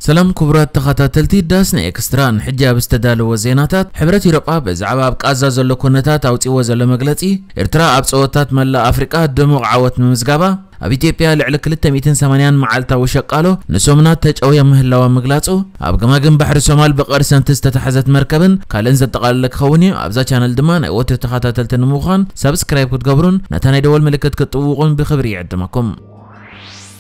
ሰላም ክቡራት ተኸታተልቲ ዳስና ኤክስትራ፣ ንሕጂ ኣብ ዝተዳለወ ዜናታት፣ ሕብረት ኢሮጳ ብዛዕባ ኣብ ቃዛ ዘሎ ኩነታት ኣውጺዎ ዘሎ መግለጺ፣ ኤርትራ ኣብ ጸወታት መላእ ኣፍሪቃ ድሙቕ ዓወት ምምዝጋባ፣ ኣብ ኢትዮጵያ ልዕሊ ክልተ ሚእትን ሰማንያን መዓልታዊ ሸቃሎ ንሶምናት ተጨውያ ምህላዋ ምግላጹ፣ ኣብ ገማግም ባሕሪ ሶማል ብቐርሰንቲ ዝተታሕዘት መርከብን ካልእን ዘጠቓለለ ክኸውን እዩ። ኣብዛ ቻነል ድማ ናይ ወትሩ ተኸታተልቲ ንምዃን ሳብስክራይብ ክትገብሩን ነታ ናይ ደወል ምልክት ክትጥውቑን ብኽብሪ ይዕድመኩም።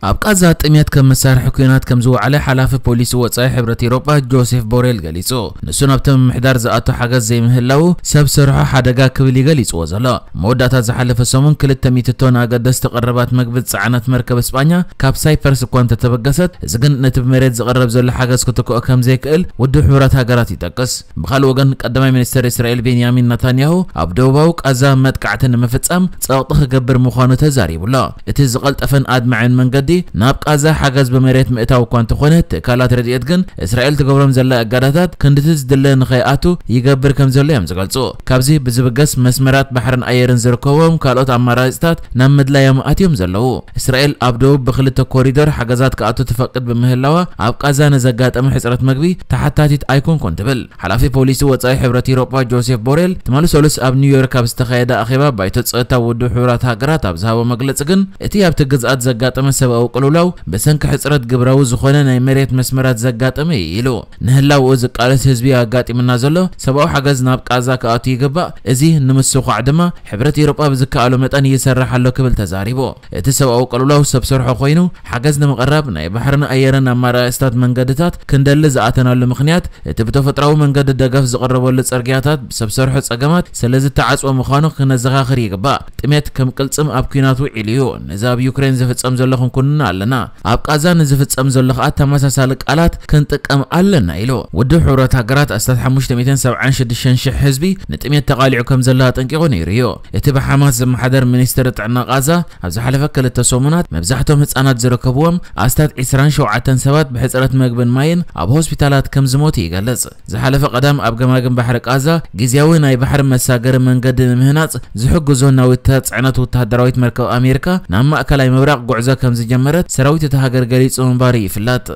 ኣብ ቃዛ ጥሜት ከም መሳርሒ ኲናት ከም ዝወዓለ ሓላፊ ፖሊሲ ወጻኢ ሕብረት ኤውሮጳ ጆሴፍ ቦሬል ገሊጹ። ንሱ ናብቲ ምምሕዳር ዝኣቱ ሓገዝ ዘይምህላዉ ሰብ ሰርሖ ሓደጋ ክብል እዩ ገሊጽዎ ዘሎ። መወዳእታ ዝሓለፈ ሰሙን ክልተ ሚእቲ ቶን ኣገደስቲ ቀረባት መግቢ ዝጸዓነት መርከብ እስጳኛ ካብ ሳይፐርስ እኳ እንተተበገሰት፣ እዚ ግን ነቲ ብመሬት ዝቐረብ ዘሎ ሓገዝ ክትክኦ ከም ዘይክእል ውድብ ሕቡራት ሃገራት ይጠቅስ። ብኻልእ ወገን፣ ቀዳማይ ሚኒስተር እስራኤል ቤንያሚን ናታንያሁ ኣብ ደቡባዊ ቃዛ መጥቃዕቲ ንምፍጻም ጸቕጢ ክገብር ምዃኑ ተዛሪቡ ኣሎ። እቲ ዝቐልጠፈን ኣድማዕን መንገዲ ናብ ቃዛ ሓገዝ ብመሬት ምእታው እኳ እንተኾነ፣ ትካላት ረድኤት ግን እስራኤል ትገብሮም ዘላ እገዳታት ክንድቲ ዝድለ ንኸይኣቱ ይገብር ከም ዘሎ እዮም ዝገልጹ። ካብዚ ብዝብገስ፣ መስመራት ባሕርን ኣየርን ዝርከብዎም ካልኦት ኣማራጺታት ናብ ምድላዮም ኣትዮም ዘለዉ። እስራኤል ኣብ ደቡብ ብክልተ ኮሪዶር ሓገዛት ክኣቱ ትፈቅድ ብምህላዋ፣ ኣብ ቃዛ ንዘጋጠመ ሕጽረት መግቢ ተሓታቲት ኣይኮንኩን ትብል። ሓላፊ ፖሊሲ ወጻኢ ሕብረት ኤውሮጳ ጆሴፍ ቦሬል ትማሊ ሰሉስ ኣብ ኒውዮርክ ኣብ ዝተኻየደ ኣኼባ ባይቶ ጸጥታ ውድብ ሕቡራት ሃገራት ኣብ ዝሃቦ መግለጺ ግን፣ እቲ ኣብቲ ግዝኣት ዘጋጠመ ሰብኣዊ ቅልውላው ብሰንኪ ሕጽረት ግብራዊ ዝኾነ ናይ መሬት መስመራት ዘጋጠመ እዩ ኢሉ። ንህላውኡ ዝቃለስ ህዝቢ ኣጋጢሙና ዘሎ ሰብኣዊ ሓገዝ ናብ ቃዛ ክኣቱ ይግባእ፣ እዚ ንምስኳዕ ድማ ሕብረት ኤውሮጳ ብዝከኣሎ መጠን ይሰርሕ ኣሎ ክብል ተዛሪቡ። እቲ ሰብኣዊ ቅልውላው ሰብ ሰርሖ ኮይኑ፣ ሓገዝ ንምቕራብ ናይ ባሕርን ኣየርን ኣማራጺታት መንገድታት ክንደሊ ዝኣተናሉ ምኽንያት፣ እቲ ብተፈጥሮኣዊ መንገዲ ደገፍ ዝቕረበሉ ጽርግያታት ብሰብ ሰርሖ ጸገማት ስለ ዝተዓጽወ ምዃኑ ክነዘኻኽር ይግባእ። ጥሜት ከም ቅልጽም ኣብ ኲናት ውዒሉ እዩ። ነዚ ኣብ ዩክሬን ዝፍጸም ዘሎ ክንኩንኖ ኣለና። ኣብ ቃዛ ንዝፍጸም ዘሎ ከኣ ተመሳሳሊ ቃላት ክንጥቀም ኣለና ኢሉ። ውድብ ሕቡራት ሃገራት ኣስታት ሓሙሽተ ሚእትን ሰብዓን ሽዱሽተን ሽሕ ህዝቢ ንጥሜት ተቓሊዑ ከም ዘሎ ኣጠንቂቑ ነይሩ እዩ። እቲ ብሓማስ ዝመሓደር ሚኒስትሪ ጥዕና ቃዛ ኣብ ዝሓለፈ ክልተ ሰሙናት መብዛሕቶም ህጻናት ዝርከብዎም ኣስታት ዒስራን ሸውዓተን ሰባት ብሕጽረት መግብን ማይን ኣብ ሆስፒታላት ከም ዝሞቱ ይገልጽ። ዝሓለፈ ቀዳም ኣብ ገማግም ባሕሪ ቃዛ ግዝያዊ ናይ ባሕሪ መሳገሪ መንገዲ ንምህናጽ ዝሕግዞ ናውቲ ጽዕነት ወተሃደራዊት መርከብ ኣሜሪካ ናብ ማእከላይ ምብራቕ ጉዕዞ ከም ዝጀመረት ሰራዊት እታ ሃገር ገሊጹ ምንባሩ ይፍለጥ።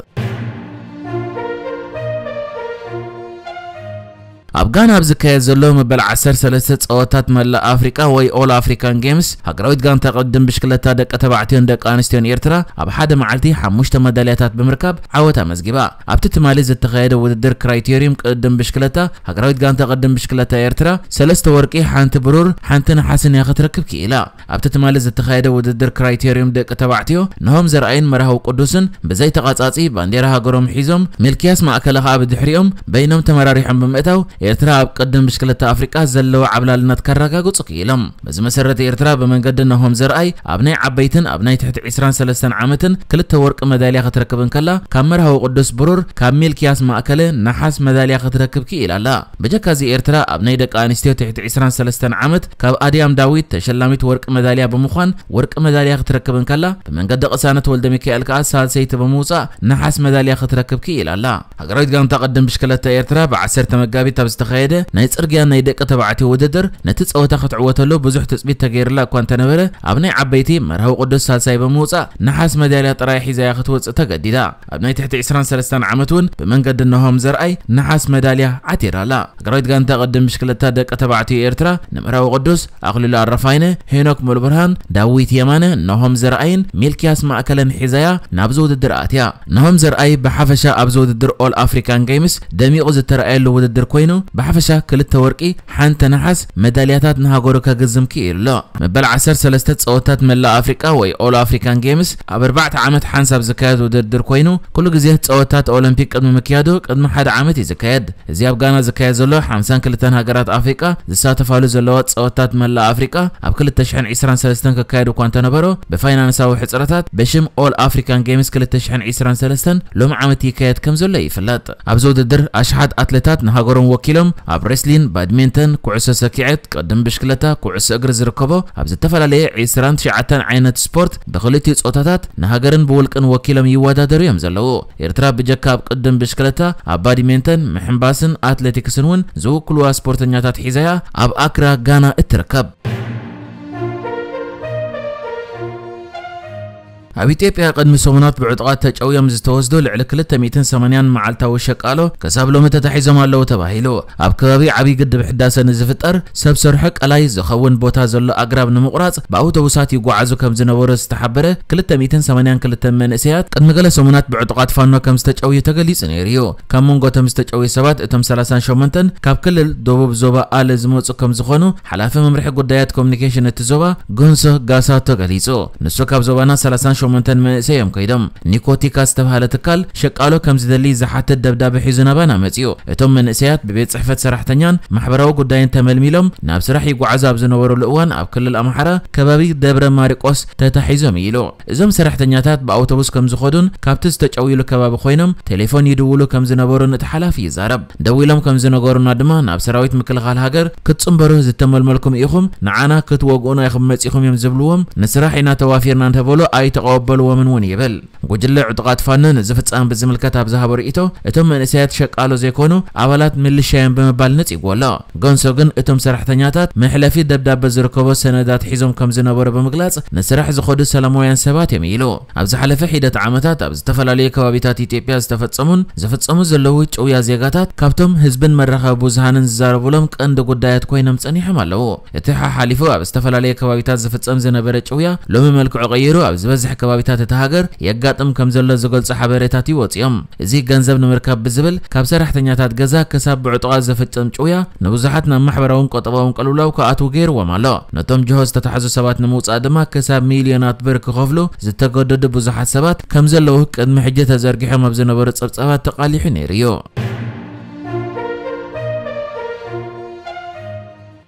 ኣብ ጋና ኣብ ዝካየድ ዘሎ መበል ዓሰርተ ሰለስተ ጸወታት መላእ ኣፍሪቃ ወይ ኦል ኣፍሪካን ጌምስ፣ ሃገራዊት ጋንታ ቅድድም ብሽክለታ ደቂ ተባዕትዮን ደቂ ኣንስትዮን ኤርትራ ኣብ ሓደ መዓልቲ ሓሙሽተ መዳልያታት ብምርካብ ዓወት ኣመዝጊባ። ኣብቲ ትማሊ ዝተኻየደ ውድድር ክራይቴሪዩም ቅድድም ብሽክለታ፣ ሃገራዊት ጋንታ ቅድድም ብሽክለታ ኤርትራ ሰለስተ ወርቂ፣ ሓንቲ ብሩር፣ ሓንቲ ነሓስን እያ ክትረክብ ክኢላ። ኣብቲ ትማሊ ዝተኻየደ ውድድር ክራይቴሪዩም ደቂ ተባዕትዮ፣ ነሆም ዘርኣይን መርሃዊ ቅዱስን ብዘይ ተቓጻጺ ባንዴራ ሃገሮም ሒዞም፣ ሚልክያስ ማእከለ ከኣ ብድሕሪኦም በይኖም ተመራሪሖም ብምእታው፣ ኤርትራ ኣብ ቅድም ብሽክለታ ኣፍሪቃ ዘለዋ ዓብላልነት ከረጋግጹ ክኢሎም። በዚ መሰረት፣ ኤርትራ ብመንገዲ ነሆም ዘርኣይ ኣብ ናይ ዓበይትን ኣብ ናይ ትሕቲ ዒስራን ሰለስተን ዓመትን ክልተ ወርቂ መዳልያ ክትረክብ እንከላ፣ ካብ መርሃዊ ቅዱስ ብሩር፣ ካብ ሚልክያስ ማእከለ ነሓስ መዳልያ ክትረክብ ክኢላ ኣላ። ብጀካ እዚ፣ ኤርትራ ኣብ ናይ ደቂ ኣንስትዮ ትሕቲ ዒስራን ሰለስተን ዓመት ካብ ኣድያም ዳዊት ተሸላሚት ወርቂ መዳልያ ብምዃን ወርቂ መዳልያ ክትረክብ እንከላ፣ ብመንገዲ ቅሳነት ወልደ ሚካኤል ከኣ ሳልሰይቲ ብምውጻእ ነሓስ መዳልያ ክትረክብ ክኢላ ኣላ። ሃገራዊት ጋንታ ቅድም ብሽክለታ ኤርትራ ብዓሰርተ መጋቢት ኣብ ዝተኻየደ ናይ ጽርግያ ናይ ደቂ ተባዕትዮ ውድድር ነቲ ጸወታ ክትዕወተሉ ብዙሕ ትጽቢት ተገይርላ እኳ እንተነበረ፣ ኣብ ናይ ዓበይቲ መርሃዊ ቅዱስ ሳልሳይ ብምውጻእ ነሓስ መዳልያ ጥራይ ሒዛያ ክትወጽእ ተገዲዳ። ኣብ ናይ ትሕቲ ዒስራን ሰለስተን ዓመት እውን ብመንገዲ ነሆም ዘርኣይ ነሓስ መዳልያ ዓቲራ ኣላ። ሃገራዊት ጋንታ ቅድም ብሽክለታ ደቂ ተባዕትዮ ኤርትራ ንምዕራዊ ቅዱስ ኣኽሊሉ ኣረፋይነ፣ ሄኖክ ሙሉብርሃን፣ ዳዊት የማነ፣ ነሆም ዘርኣይን ሚልክያስ ማእከለን ሒዛያ ናብዚ ውድድር ኣትያ። ነሆም ዘርኣይ ብሓፈሻ ኣብዚ ውድድር ኦል ኣፍሪካን ጌምስ ደሚቑ ዝተረኣየሉ ውድድር ኮይኑ፣ ብሓፈሻ ክልተ ወርቂ፣ ሓንቲ ነሓስ መዳልያታት ንሃገሩ ከግዝም ክኢሉ ኣሎ። መበል ዓሰርተ ሰለስተ ጸወታት መላእ ኣፍሪቃ ወይ ኦል ኣፍሪካን ጌምስ ኣብ ኣርባዕተ ዓመት ሓንሳብ ዝካየድ ውድድር ኮይኑ፣ ኩሉ ግዜ ጸወታት ኦሎምፒክ ቅድሚ ምክያዱ ቅድሚ ሓደ ዓመት እዩ ዝካየድ። እዚ ኣብ ጋና ዝካየድ ዘሎ ሓምሳን ክልተን ሃገራት ኣፍሪቃ ዝሳተፋሉ ዘለዋ ጸወታት መላእ ኣፍሪቃ ኣብ ክልተ ሽሕን ዒስራን ሰለስተን ክካየድ እኳ እንተነበሮ፣ ብፋይናንሳዊ ሕጽረታት ብሽም ኦል ኣፍሪካን ጌምስ ክልተ ሽሕን ዒስራን ሰለስተን ሎሚ ዓመት ይካየድ ከም ዘሎ ይፍለጥ። ኣብዚ ውድድር ኣሽሓት ኣትሌታት ንሃገሮም ወኪሎም ኣብ ሬስሊን፣ ባድሚንተን፣ ኩዕሶ ሰኪዐት፣ ቅድም ብሽክለታ፣ ኩዕሶ እግሪ ዝርከቦ ኣብ ዝተፈላለየ ዒስራን ትሽዓተን ዓይነት ስፖርት ብክልቲኡ ጾታታት ንሃገርን ብውልቅን ወኪሎም ይወዳደሩ እዮም ዘለዉ። ኤርትራ ብጀካ ኣብ ቅድም ብሽክለታ፣ ኣብ ባድሚንተን፣ ምሕንባስን ኣትሌቲክስን እውን ዝውክልዋ ስፖርተኛታት ሒዛያ ኣብ ኣክራ ጋና እትርከብ። ኣብ ኢትዮጵያ ቅድሚ ሰሙናት ብዕጡቓት ተጨውዮም ዝተወስዱ ልዕሊ ክልተ ሚእትን ሰማንያን መዓልታዊ ሸቃሎ ክሳብ ሎሚ ተታሒዞም ኣለዉ ተባሂሉ። ኣብ ከባቢ ዓብዪ ግድብ ሕዳሰ ንዝፍጠር ሰብ ሰርሖ ቀላይ ዝኸውን ቦታ ዘሎ ኣግራብ ንምቑራጽ ብኣውቶቡሳት ይጓዓዙ ከም ዝነበሩ ዝተሓበረ ክልተ ሚእትን ሰማንያን ክልተን መንእሰያት ቅድሚ ገለ ሰሙናት ብዕጡቓት ፋኖ ከም ዝተጨውዩ ተገሊጹ ነይሩ እዩ። ካብ መንጎ እቶም ዝተጨውዩ ሰባት እቶም ሰላሳን ሸሞንተን ካብ ክልል ደቡብ ዞባ ኣለ ዝመጹ ከም ዝኾኑ ሓላፊ መምርሒ ጉዳያት ኮሚኒኬሽን እቲ ዞባ ጎንሶ ጋሳቶ ገሊጹ። ንሱ ካብ ዞባና ሰላሳን ሸሞንተን መንእሰይ እዮም ከይዶም። ኒኮቲካ ዝተባህለ ትካል ሸቃሎ ከም ዝደሊ ዝሓትት ደብዳበ ሒዙ ናባና መጺኡ። እቶም መንእሰያት ብቤት ጽሕፈት ሰራሕተኛን ማሕበራዊ ጉዳይን ተመልሚሎም ናብ ስራሕ ይጓዓዙ ኣብ ዝነበሩሉ እዋን ኣብ ክልል ኣምሓራ ከባቢ ደብረ ማርቆስ ተታሒዞም ኢሉ። እዞም ሰራሕተኛታት ብኣውቶቡስ ከም ዝኸዱን ካብቲ ዝተጨውዩሉ ከባቢ ኮይኖም ቴሌፎን ይድውሉ ከም ዝነበሩን እቲ ሓላፊ ይዛረብ። ደዊሎም ከም ዝነገሩና ድማ ናብ ሰራዊት ምክልኻል ሃገር ክትጽንበሩ ዝተመልመልኩም ኢኹም፣ ንዓና ክትወግኡና ኢኹም መጺኹም እዮም ዝብልዎም፣ ንስራሕ ኢና ተዋፊርና እንተበሉ ኣይተቐበልዎምን እውን ይብል። ጉጅለ ዕጡቓት ፋኖ ነዚ ፍጻመ ብዝምልከት ኣብ ዝሃቦ ርእይቶ እቶም መንእሰያት ሸቃሎ ዘይኮኑ ኣባላት ምልሻ እዮም ብምባል ነጺግዎ ኣሎ። ጎንሶ ግን እቶም ሰራሕተኛታት መሕለፊ ደብዳበ ዝርከቦ ሰነዳት ሒዞም ከም ዝነበሩ ብምግላጽ ንስራሕ ዝኸዱ ሰላማውያን ሰባት እዮም ኢሉ። ኣብ ዝሓለፈ ሒደት ዓመታት ኣብ ዝተፈላለዩ ከባቢታት ኢትዮጵያ ዝተፈጸሙን ዝፍጸሙ ዘለዉ ጭውያ ዜጋታት ካብቶም ህዝብን መራኸቢ ብዙሃንን ዝዛረቡሎም ቀንዲ ጉዳያት ኮይኖም ጸኒሖም ኣለዉ። እቲ ሓሓሊፉ ኣብ ዝተፈላለዩ ከባቢታት ዝፍጸም ዝነበረ ጭውያ ሎሚ መልክዑ ቀይሩ ኣብ ዝበዝሕ ከባቢታት እታ ሃገር የጋጥም ከም ዘሎ ዝገልጹ ሓበሬታት ይወጽኡ እዮም። እዚ ገንዘብ ንምርካብ ብዝብል ካብ ሰራሕተኛታት ገዛ ክሳብ ብዕጡቓት ዝፍጸም ጭውያ ንብዙሓት ናብ ማሕበራውን ቁጠባውን ቅልውላው ክኣትዉ ገይርዎም ኣሎ። ነቶም ጅሆ ዝተታሕዙ ሰባት ንምውጻእ ድማ ክሳብ ሚልዮናት ብር ክኸፍሉ ዝተገደዱ ብዙሓት ሰባት ከም ዘለዉ ቅድሚ ሕጂ ተዘርጊሖም ኣብ ዝነበሩ ጸብጻባት ተቓሊሑ ነይሩ እዩ።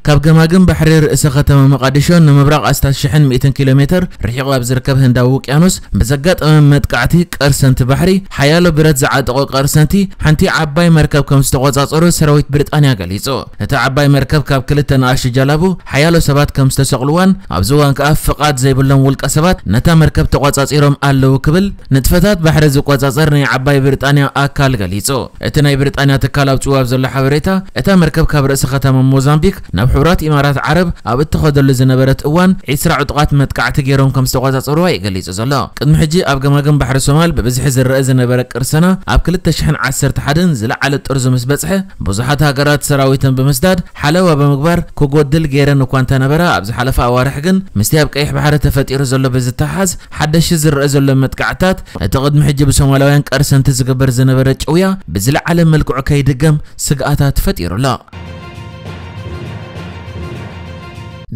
ካብ ገማግም ባሕሪ ርእሰ ከተማ መቓዲሾ ንምብራቕ ኣስታት ሽሕን ሚእትን ኪሎ ሜትር ርሒቑ ኣብ ዝርከብ ህንዳዊ ውቅያኖስ ብዘጋጠመ መጥቃዕቲ ቀርሰንቲ ባሕሪ ሓያሎ ብረት ዝዓጠቑ ቀርሰንቲ ሓንቲ ዓባይ መርከብ ከም ዝተቖጻጸሩ ሰራዊት ብሪጣንያ ገሊጹ። እታ ዓባይ መርከብ ካብ ክልተ ንኣሽቱ ጀላቡ ሓያሎ ሰባት ከም ዝተሰቕልዋን ኣብዚ እዋን ከኣ ፍቓድ ዘይብሎም ውልቀ ሰባት ነታ መርከብ ተቖጻጺሮም ኣለዉ ክብል ንጥፈታት ባሕሪ ዝቆጻጸር ናይ ዓባይ ብሪጣንያ ኣካል ገሊጹ። እቲ ናይ ብሪጣንያ ትካል ኣውጽኡ ኣብ ዘሎ ሓበሬታ እታ መርከብ ካብ ርእሲ ከተማ ሞዛምቢክ ናብ ሕቡራት ኢማራት ዓረብ ኣብ እትኸደሉ ዝነበረት እዋን ዒስራ ዕጡቓት መጥቃዕቲ ገይሮም ከም ዝተቆጻጸርዋ እዩ ገሊጹ ዘሎ። ቅድሚ ሕጂ ኣብ ገማግም ባሕሪ ሶማል ብብዝሒ ዝረአ ዝነበረ ቅርሰና ኣብ ክልተ ሽሕን ዓሰርተ ሓደን ዝለዓለ ጥርዙ ምስ በጽሐ ብዙሓት ሃገራት ሰራዊተን ብምስዳድ ሓለዋ ብምግባር ክጎድል ገይረን እኳ እንተነበራ ኣብ ዝሓለፈ ኣዋርሕ ግን ምስቲ ኣብ ቀይሕ ባሕሪ ተፈጢሩ ዘሎ ብዝተሓዝ ሓደሽ ዝረአ ዘሎ መጥቃዕታት እቲ ቅድሚ ሕጂ ብሶማላውያን ቀርሰንቲ ዝግበር ዝነበረ ጭውያ ብዝለዓለ መልክዑ ከይድገም ስግኣታት ፈጢሩ ኣሎ።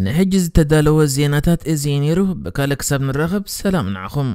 ንሕጂ ዝተዳለወ ዜናታት እዚ እዩ ነይሩ። ብካልእ ክሳብ ንራኸብ ሰላም ንዓኹም።